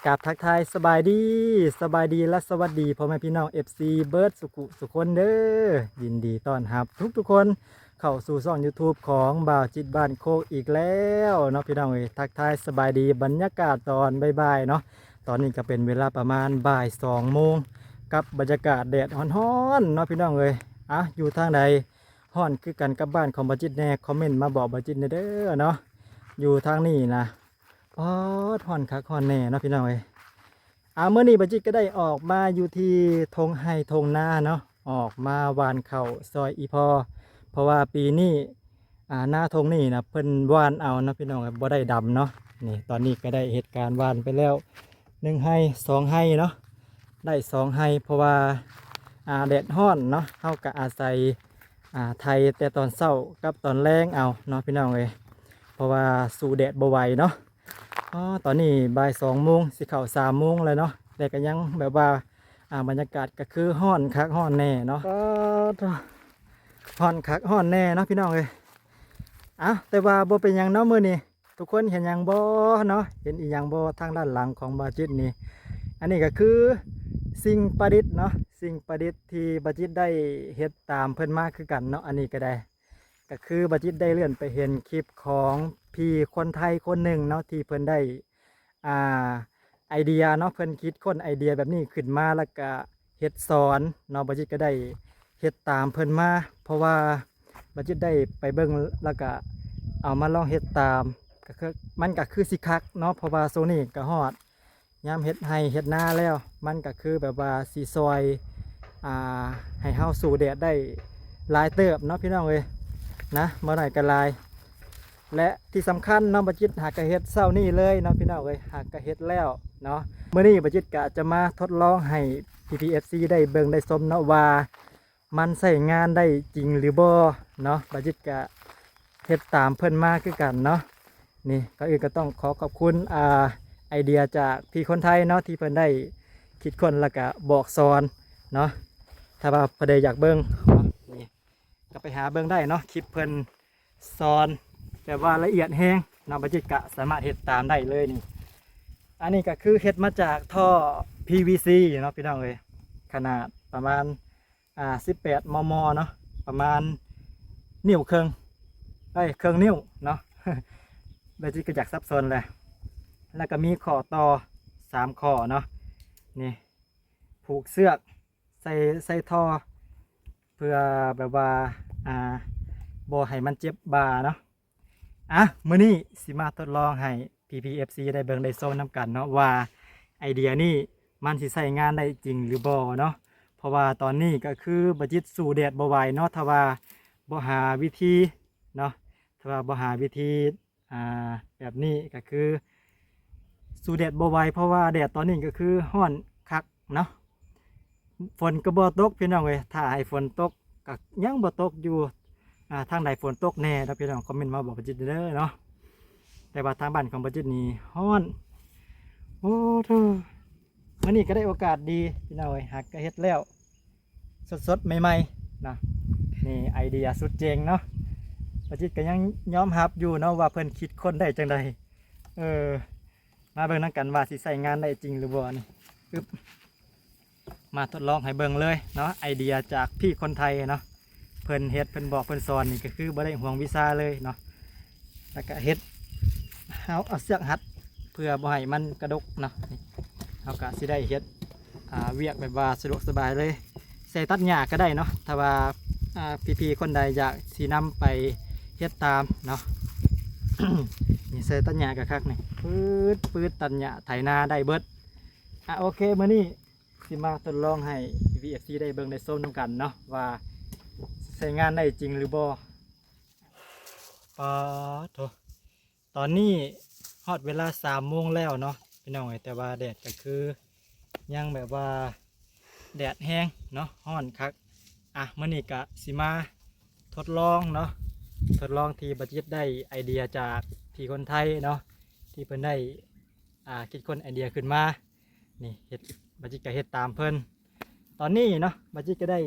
ກາບທັກທາຍສະບາຍດີ ສະບາຍດີ ແລະ ສະຫວັດດີພໍ່ແມ່ພີ່ນ້ອງ ເອັຟຊີ ເບິດສຸຂູສຸຄົນເດີ້. ຍິນດີຕ້ອນຮັບທຸກໆຄົນເຂົ້າສູ່ຊ່ອງ YouTube ຂອງບ່າວຈິດບ້ານໂຄກອີກແລ້ວເນາະພີ່ນ້ອງເອີຍ. ທັກທາຍສະບາຍດີ ບັນຍາກາດຕອນບ່າຍໆເນາະ. ຕອນນີ້ກໍເປັນເວລາປະມານບ່າຍສອງໂມງ ກັບບັນຍາກາດແດດຮ້ອນໆເນາະພີ່ນ້ອງເອີຍ. ອະ ຢູ່ທາງໃດຮ້ອນຄືກັນກັບບ້ານຂອງບ່າວຈິດແດ່ ຄອມເມັນມາບອກບ່າວຈິດແດ່ເດີ້ເນາະ. ຢູ່ທາງນີ້ນະ ປາດ ຮ້ອນຄັກຮ້ອນແນ່ເນາະພີ່ນ້ອງເອີຍ. ອາ ມື້ນີ້ບ່າວຈິດກໍໄດ້ອອກມາຢູ່ທີ່ທົ່ງໄຮ່ທົ່ງນາເນາະ ອອກມາຫວ່ານເຂົ້າຊ່ອຍອີ່ພໍ່ ເພາະວ່າປີນີ້ ອາ ນາທົ່ງນີ້ນະ ເພິ່ນຫວ່ານເອົາເນາະພີ່ນ້ອງເອີຍ ບໍ່ໄດ້ດຳເນາະ. ນີ້ ຕອນນີ້ກໍໄດ້ເຮັດການຫວ່ານໄປແລ້ວໜຶ່ງໄຮ່ສອງໄຮ່ເນາະ ໄດ້ສອງໄຮ່ ເພາະວ່າ ອາ ແດດຮ້ອນເນາະ ເຮົາກໍອາໄສ ອາ ໄຖແຕ່ຕອນເຊົ້າກັບຕອນແລງເອົາເນາະພີ່ນ້ອງເອີຍ ເພາະວ່າສູ້ແດດບໍ່ໄຫວເນາະ. ອໍ ຕອນນີ້ບ່າຍສອງໂມງ ຊິເຂົ້າສາມໂມງແລ້ວເນາະ ແຕ່ກໍຍັງແບບວ່າ ອາ ບັນຍາກາດກໍຄືຮ້ອນຄັກຮ້ອນແນ່ເນາະ. ປາດໂທ້ ຮ້ອນຄັກຮ້ອນແນ່ເນາະພີ່ນ້ອງເອີຍ. ອາ ແຕ່ວ່າບໍ່ເປັນຫຍັງເນາະ ມື້ນີ້ທຸກຄົນເຫັນຫຍັງບໍ່ເນາະ ເຫັນອີ່ຫຍັງບໍ່ທາງດ້ານຫຼັງຂອງບ່າວຈິດນີ້? ອັນນີ້ກໍຄືສິ່ງປະດິດເນາະ ສິ່ງປະດິດທີ່ບ່າວຈິດໄດ້ເຮັດຕາມເພິ່ນມາຄືກັນເນາະ. ອັນນີ້ກໍໄດ້ ກໍຄືບ່າວຈິດໄດ້ເລື່ອນໄປເຫັນຄລິບຂອງພີ່ຄົນໄທຄົນໜຶ່ງເນາະ ທີ່ເພິ່ນໄດ້ ອ່າ ໄອເດຍເນາະ ເພິ່ນຄິດຄົ້ນໄອເດຍແບບນີ້ຂຶ້ນມາ ແລ້ວກະເຮັດສອນເນາະ. ບ່າວຈິດກໍໄດ້ເຮັດຕາມເພິ່ນມາ ເພາະວ່າບ່າວຈິດໄດ້ໄປເບິ່ງ ແລ້ວກະເອົາມາລອງເຮັດຕາມ ກໍຄື ມັນກໍຄືຊິຄັກເນາະ ເພາະວ່າຊ່ວງນີ້ກໍຮອດ ຍາມເຮັດໄຮ່ເຮັດນາແລ້ວ ມັນກໍຄືແບບວ່າຊິຊ່ອຍ ອ່າ ໃຫ້ເຮົາສູ້ແດດໄດ້ຫຼາຍເຕີບເນາະພີ່ນ້ອງເອີຍນະ ບໍ່ໜ້ອຍກໍຫຼາຍ. ແລະ ທີ່ສຳຄັນເນາະ ບ່າວຈິດຫາກະເຮັດເຊົ້ານີ້ເລີຍເນາະພີ່ນ້ອງເອີຍ ຫາກະເຮັດແລ້ວເນາະ. ມື້ນີ້ບ່າວຈິດກະຈະມາທົດລອງໃຫ້ພີ່ໆ ເອັຟຊີ ໄດ້ເບິ່ງໄດ້ຊົມເນາະ ວ່າ ມັນໃຊ້ງານໄດ້ຈິງຫຼືບໍ່ເນາະ. ບ່າວຈິດກະເຮັດຕາມເພິ່ນມາຄືກັນເນາະ. ນີ້ ກ່ອນອື່ນກໍຕ້ອງຂໍຂອບຄຸນ ອ່າ ໄອເດຍຈາກພີ່ຄົນໄທເນາະ ທີ່ເພິ່ນໄດ້ຄິດຄົ້ນ ແລ້ວກະບອກສອນເນາະ. ຖ້າວ່າຜູ້ໃດຢາກເບິ່ງເນາະ ນີ້ ກໍໄປຫາເບິ່ງໄດ້ເນາະ ຄລິບເພິ່ນສອນແບບວ່າລະອຽດແຮງເນາະ. ບ່າວຈິດກະສາມາດເຮັດຕາມໄດ້ເລີຍນີ້. ອັນນີ້ກໍຄືເຮັດມາຈາກທໍ່ ພີວີຊີ ເນາະພີ່ນ້ອງເອີຍ ຂະໜາດປະມານ ອ່າ ສິບແປດ ມມ ເນາະ ປະມານນິ້ວເຄິ່ງ ເອີຍ ເຄິ່ງນິ້ວເນາະ. ບ່າວຈິດກໍຢາກສັບສົນແຫຼະ. ແລ້ວກໍມີຂໍ້ຕໍ່ສາມຂໍ້ເນາະ ນີ້ ຜູກເຊືອກໃສ່ ໃສ່ທໍ່ ເພື່ອແບບວ່າ ອ່າ ບໍ່ໃຫ້ມັນເຈັບບ່າເນາະ. ອະ ມື້ນີ້ຊິມາທົດລອງໃຫ້ພີ່ໆ ເອັຟຊີ ໄດ້ເບິ່ງໄດ້ຊົມນຳກັນເນາະ ວ່າໄອເດຍນີ້ມັນຊິໃຊ້ງານໄດ້ຈິງຫຼືບໍ່ເນາະ. ເພາະວ່າຕອນນີ້ກໍຄືບ່າວຈິດສູ້ແດດບໍ່ໄຫວເນາະ ຖ້າວ່າບໍ່ຫາວິທີເນາະ ຖ້າວ່າບໍ່ຫາວິທີ ອ່າ ແບບນີ້ກໍຄືສູ້ແດດບໍ່ໄຫວ ເພາະວ່າແດດຕອນນີ້ກໍຄືຮ້ອນຄັກເນາະ. ຝົນກໍບໍ່ຕົກພີ່ນ້ອງເອີຍ ຖ້າໃຫ້ຝົນຕົກກໍຍັງບໍ່ຕົກຢູ່. ອ່າ ທາງໃດຝົນຕົກແດ່ເນາະພີ່ນ້ອງ ຄອມເມັນມາບອກບ່າວຈິດເດີເນາະ. ແຕ່ວ່າທາງບ້ານຂອງບ່າວຈິດນີ້ຮ້ອນ ໂອ້ ໂທ້. ມື້ນີ້ກໍໄດ້ໂອກາດດີພີ່ນ້ອງເອີຍ ຫາກະເຮັດແລ້ວສົດໆໃໝ່ໆເນາະ. ນີ້ໄອເດຍສຸດເຈັງເນາະ. ບ່າວຈິດກໍຍັງຍອມຮັບຢູ່ເນາະວ່າເພິ່ນຄິດຄົ້ນໄດ້ຈັ່ງໃດ. ເອີ ມາເບິ່ງນຳກັນວ່າຊິໃຊ້ງານໄດ້ຈິງຫຼືບໍ່ນີ້. ອຶບ ມາທົດລອງໃຫ້ເບິ່ງເລີຍເນາະ ໄອເດຍຈາກພີ່ຄົນໄທເນາະ. ເພິ່ນເຮັດ ເພິ່ນບອກ ເພິ່ນສອນນີ້ກໍຄືບໍ່ໄດ້ຫວງວິຊາເລີຍເນາະ. ແລ້ວກໍເຮັດ ເຮົາເອົາເຊືອກຮັດເພື່ອບໍ່ໃຫ້ມັນກະດົກເນາະ. ນີ້ ເຮົາກໍຊິໄດ້ເຮັດ ອ່າ ວຽກແບບວ່າສະດວກສະບາຍເລີຍ. ໃສ່ຕັດຫຍ້າກໍໄດ້ເນາະ ຖ້າວ່າ ອ່າ ພີ່ໆຄົນໃດຢາກຊິນຳໄປເຮັດຕາມເນາະ. ນີ້ໃສ່ຕັດຫຍ້າກໍຄັກນີ້ ປືດໆ ຕັດຫຍ້າໄຖນາໄດ້ເບິດ. ອາ ໂອເຄ ມື້ນີ້ຊິມາທົດລອງໃຫ້ພີ່ໆ ເອັຟຊີ ໄດ້ເບິ່ງໄດ້ຊົມນຳກັນເນາະ ວ່າໃຊ້ງານໄດ້ຈິງຫຼືບໍ່. ປາດໂທ້ ຕອນນີ້ຮອດເວລາສາມໂມງແລ້ວເນາະພີ່ນ້ອງເອີຍ ແຕ່ວ່າແດດກໍຄືຍັງແບບວ່າແດດແຮງເນາະ ຮ້ອນຄັກ. ອະ ມື້ນີ້ກະຊິມາທົດລອງເນາະ ທົດລອງທີ່ບ່າວຈິດໄດ້ໄອເດຍຈາກພີ່ຄົນໄທເນາະ ທີ່ເພິ່ນໄດ້ ອ່າ ຄິດຄົ້ນໄອເດຍຂຶ້ນມາ. ນີ້ເຮັດ ບ່າວຈິດກໍເຮັດຕາມເພິ່ນ. ຕອນນີ້ເນາະ ບ່າວຈິດກໍໄດ້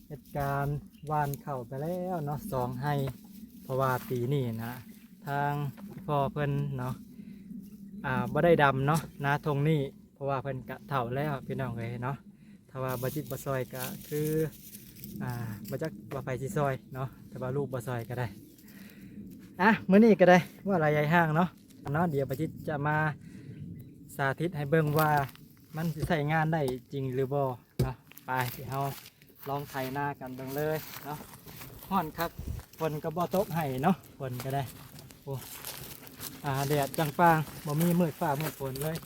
ເຮັດການຫວ່ານເຂົ້າໄປແລ້ວເນາະ ສອງໄຮ່ ເພາະວ່າປີນີ້ນະ ທາງພໍ່ເພິ່ນເນາະ ອ່າ ບໍ່ໄດ້ດຳເນາະ ນາທົ່ງນີ້ ເພາະວ່າເພິ່ນກະເຖົ້າແລ້ວພີ່ນ້ອງເອີຍເນາະ. ຖ້າວ່າບໍ່ຈິດບໍ່ຊ່ອຍກະຄື ອ່າ ບໍ່ຈັກວ່າໃຜຊິຊ່ອຍເນາະ ຖ້າວ່າລູກບໍ່ຊ່ອຍກະໄດ້. ອ່ະ ມື້ນີ້ກະໄດ້ເວົ້າຫຼາຍຢາຍຫ່າງເນາະ ເນາະ ດຽວບໍ່ຈິດຈະມາສາທິດໃຫ້ເບິ່ງວ່າມັນຊິໃຊ້ງານໄດ້ຈິງຫຼືບໍ່ເນາະ. ໄປ ດຽວເຮົາ ລອງໄຖນາກັນເບິ່ງເລີຍເນາະ. ຮ້ອນຄັກ ຝົນກະບໍ່ຕົກໃຫ້ເນາະ ຝົນກະໄດ້ ໂອ້ ອາ ແດດຈ້າງປ່າງ ບໍ່ມີມືດຟ້າມືດຝົນເລີຍ.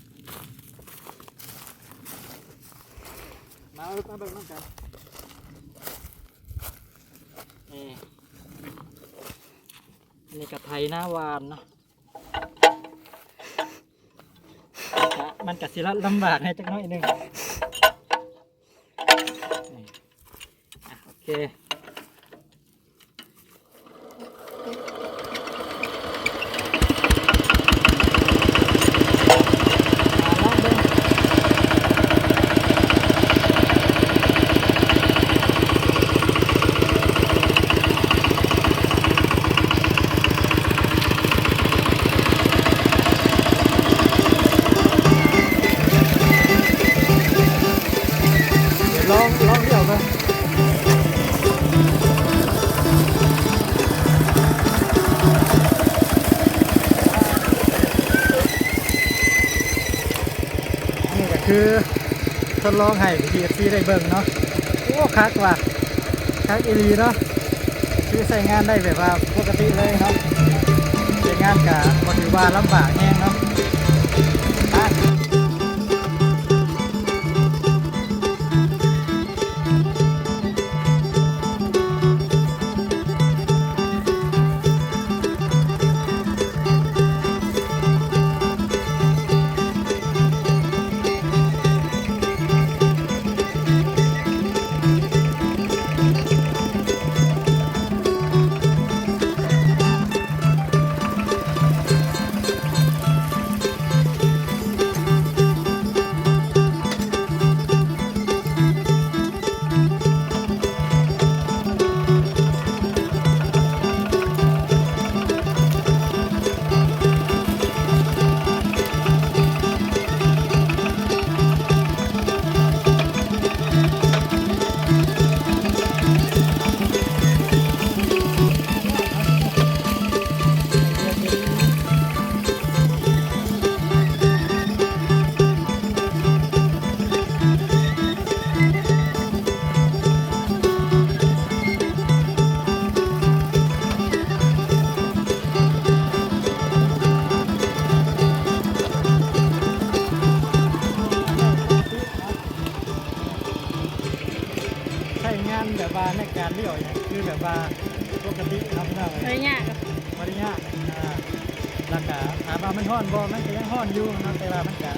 ມາເອີ ມາເບິ່ງນຳກັນ ນີ້ ອັນນີ້ກະໄຖນາຫວ່ານເນາະ. ກະ ມັນກະຊິລຳບາກແດ່ຈັກໜ້ອຍໜຶ່ງ. ນີ້ ອ່ະ ໂອເຄ ອ່ະ ລອງເບິ່ງ. ລອງ ລອງດຽວເບິ່ງ. ອັນນີ້ກະຄື ທົດລອງໃຫ້ພີ່ໆ ເອັຟຊີ ໄດ້ເບິ່ງເນາະ. ໂອ້ ຄັກວ່ະ ຄັກອີ່ຫຼີເນາະ ຄືໃຊ້ງານໄດ້ແບບວ່າປົກກະຕິເລີຍເນາະ. ໃຊ້ງານກະບໍ່ຖືວ່າລຳບາກແຮງເນາະ. ໄປ ໃຊ້ງານແບບວ່າໃນການລ້ຽວນີ້ ຄືແບບວ່າປົກກະຕິເນາະພີ່ນ້ອງເອີຍ ບໍ່ໄດ້ຍາກ ບໍ່ໄດ້ຍາກ. ອ່າ ແລ້ວກະຖາມວ່າມັນຮ້ອນບໍ່? ມັນກະຍັງຮ້ອນຢູ່ເນາະ ແຕ່ວ່າມັນກະ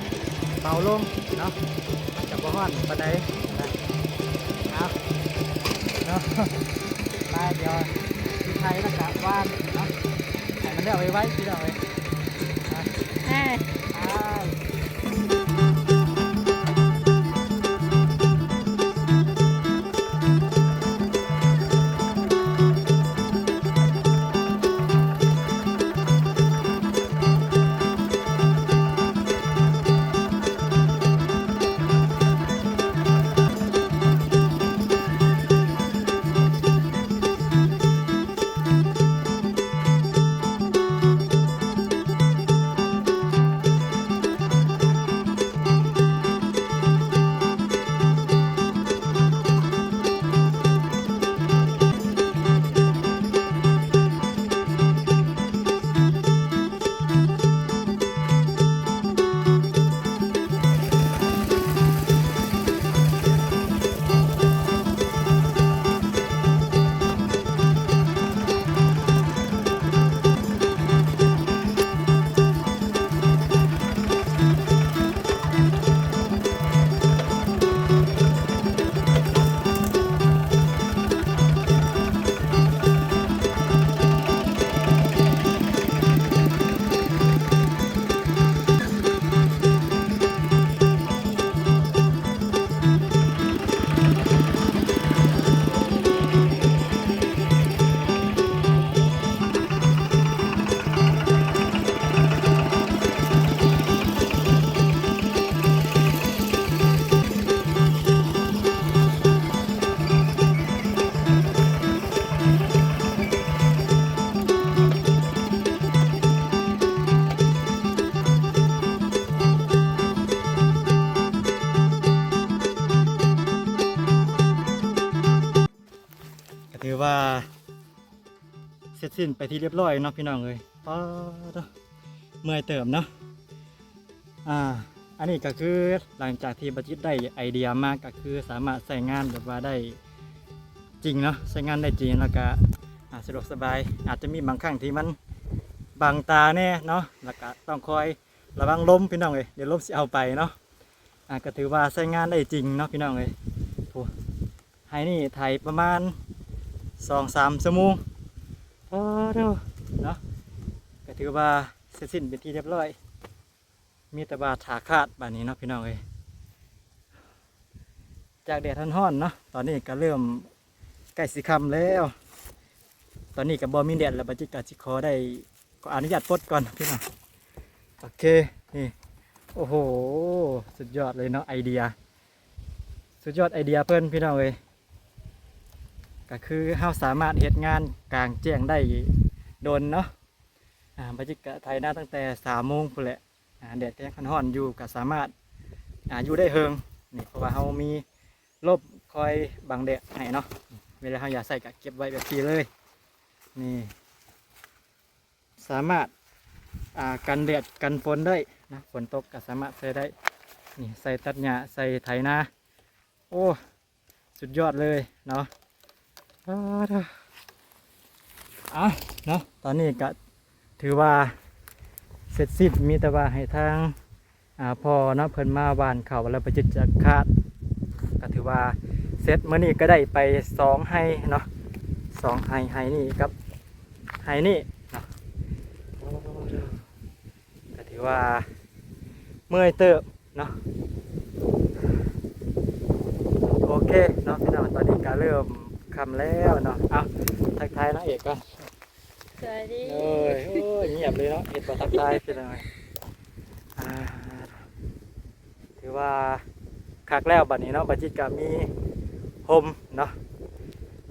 ເບົາລົງເນາະ ມັນກະບໍ່ຮ້ອນປານໃດນະ. ເອົາເນາະ ໄປ ດຽວຊິໄຖແລ້ວກະຫວ່ານເນາະ ໃຫ້ມັນແລ້ວໄວໆ ພີ່ນ້ອງເອີຍ. ເອີ ໄປ. ສິ້ນໄປທີ່ຮຽບຮ້ອຍເນາະພີ່ນ້ອງເອີຍ. ປາດໂທ້ ເມື່ອຍເຕີບເນາະ. ອ່າ ອັນນີ້ກໍຄືຫຼັງຈາກທີ່ບ່າວຈິດໄດ້ໄອເດຍມາ ກໍຄືສາມາດໃຊ້ງານແບບວ່າໄດ້ຈິງເນາະ, ໃຊ້ງານໄດ້ຈິງ ແລ້ວກໍ ອ່າ ສະດວກສະບາຍ. ອາດຈະມີບາງຄັ້ງທີ່ມັນບັງຕາແດ່ເນາະ, ແລ້ວກໍຕ້ອງຄອຍລະວັງລົມພີ່ນ້ອງເອີຍ, ດຽວລົມຊິເອົາໄປເນາະ. ອ່າ ກໍຖືວ່າໃຊ້ງານໄດ້ຈິງເນາະພີ່ນ້ອງເອີຍ. ໂອ້ ໄຮ່ນີ້ໄຖປະມານສອງສາມຊົ່ວໂມງ. ໂອ້ໂທ້ເນາະ, ກໍຖືວ່າເສັດສິ້ນເປັນທີ່ຮຽບຮ້ອຍ, ມີແຕ່ວ່າຖ້າຄາດບາດນີ້ເນາະພີ່ນ້ອງເອີຍ. ຈາກແດດຮ້ອນໆເນາະ, ຕອນນີ້ກໍເລີ່ມໃກ້ຊິຄ່ຳແລ້ວ. ຕອນນີ້ກໍບໍ່ມີແດດແລ້ວ, ບ່າວຈິດກໍຊິຂໍໄດ້ ຂໍອະນຸຍາດປົດກ່ອນພີ່ນ້ອງ. ໂອເຄ ນີ້ ໂອ້ໂຫ ສຸດຍອດເລີຍເນາະ ໄອເດຍ ສຸດຍອດໄອເດຍເພິ່ນພີ່ນ້ອງເອີຍ. ກໍຄືເຮົາສາມາດເຮັດງານກາງແຈ້ງໄດ້ດົນເນາະ. ອ່າ ບ່າວຈິດກະໄຖນາຕັ້ງແຕ່ສາມໂມງພຸ້ນແຫຼະ. ອ່າ ແດດກໍຍັງຮ້ອນໆຢູ່ ກໍສາມາດ ອ່າ ຢູ່ໄດ້ເຫິງນີ້ ເພາະວ່າເຮົາມີລົມຄອຍບັງແດດໃຫ້ເນາະ. ເວລາເຮົາຢາກໃຊ້ກໍເກັບໄວ້ແບບນີ້ເລີຍ. ນີ້ ສາມາດ ອ່າ ກັນແດດກັນຝົນໄດ້ນະ, ຝົນຕົກກໍສາມາດໃຊ້ໄດ້. ນີ້ ໃສ່ຕັດຫຍ້າ ໃສ່ໄຖນາ. ໂອ້ ສຸດຍອດເລີຍເນາະ. ອາ ເອົາເນາະ, ຕອນນີ້ກະຖືວ່າເສັດສິ້ນ, ມີແຕ່ວ່າໃຫ້ທາງ ອ່າ ພໍ່ເນາະ ເພິ່ນມາຫວ່ານເຂົ້າແລ້ວ ປະຈິດຈະຄາດ. ກະຖືວ່າເສັດ, ມື້ນີ້ກໍໄດ້ໄປສອງໄຮ່ເນາະ, ສອງໄຮ່, ໄຮ່ນີ້ກັບໄຮ່ນີ້ເນາະ. ໂອ້ ກໍຖືວ່າເມື່ອຍເຕີບເນາະ. ໂອເຄເນາະພີ່ນ້ອງ, ຕອນນີ້ກໍເລີ່ມຄ່ຳແລ້ວເນາະ. ເອົາ ທັກທາຍນາງເອກກ່ອນ. ສະບາຍດີ. ໂອ້ຍ ໂອ້ຍ ງຽບເລີຍເນາະ, ເຮັດບໍ່ທັກທາຍພີ່ນ້ອງ. ອ່າ ຖືວ່າຄັກແລ້ວບັດນີ້ເນາະ, ບ່າວຈິດກໍມີຮົ່ມເນາະ,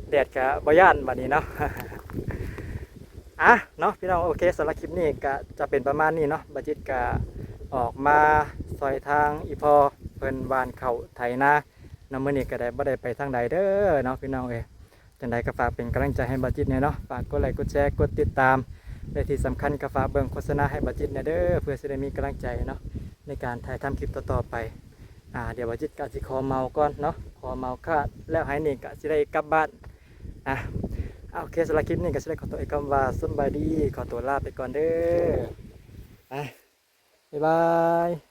ແດດກໍບໍ່ຢ້ານບັດນີ້ເນາະ. ອ່ະເນາະພີ່ນ້ອງ, ໂອເຄ ສຳລັບຄລິບນີ້ກໍຈະເປັນປະມານນີ້ເນາະ. ບ່າວຈິດກໍອອກມາຊ່ອຍທາງອີ່ພໍ່ເພິ່ນຫວ່ານເຂົ້າໄຖນາເນາະ. ມື້ນີ້ກໍໄດ້ ບໍ່ໄດ້ໄປທາງໃດເດີເນາະພີ່ນ້ອງເອີຍ. ຈັ່ງໃດກໍຝາກເປັນກຳລັງໃຈໃຫ້ບ່າວຈິດແດ່ເນາະ, ຝາກກົດໄລກົດແຊ ກົດຕິດຕາມ ແລະ ທີ່ສຳຄັນກໍຝາກເບິ່ງໂຄສະນາໃຫ້ບ່າວຈິດແດ່ເດີ ເພື່ອຊິໄດ້ມີກຳລັງໃຈເນາະ ໃນການຖ່າຍທຳຄລິບຕໍ່ໆໄປ. ອ່າ ດຽວບ່າວຈິດກໍຊິຂໍເໝົາກ່ອນເນາະ, ຂໍເໝົາຄາດແລ້ວໃຫ້ນີ້ກໍຊິໄດ້ກັບບ້ານ. ອ່າ ໂອເຄ ສຳລັບຄລິບນີ້ກໍຊິໄດ້ຂໍຕົວເອກຄຳວ່າສຳບາຍດີ, ຂໍຕົວລາໄປກ່ອນເດີ. ອ່າ ບາຍບາຍ.